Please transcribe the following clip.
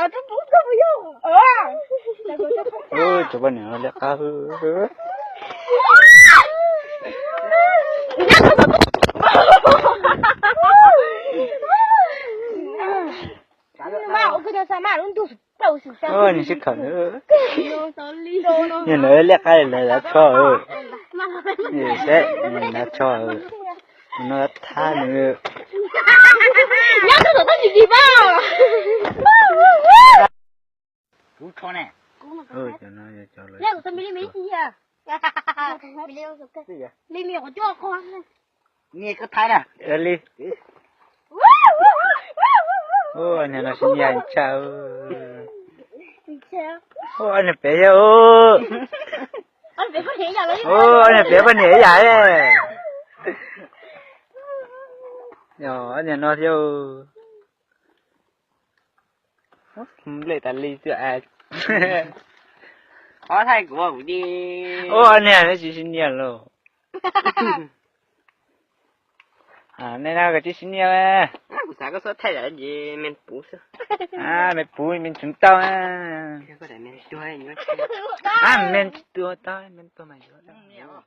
Ub, cov poj niam no liab qab. Ub, nws sib khawm. Niag ntawd liab qab li lawv dav tsho. Saib dav tsho, no thab nws. Li. Ua niag no sib nyiam tshaj. Ua niag pem thiab. Ua niag pem poj niam ib yam. Yog niag no thiab. Nplej tas li xwb. Ua niag no tsis sib nyiam lauj. Nej no koj tsis sib nyiam. Me puv me tsuv tau. Me tsuv tau, me tuag mas yuav.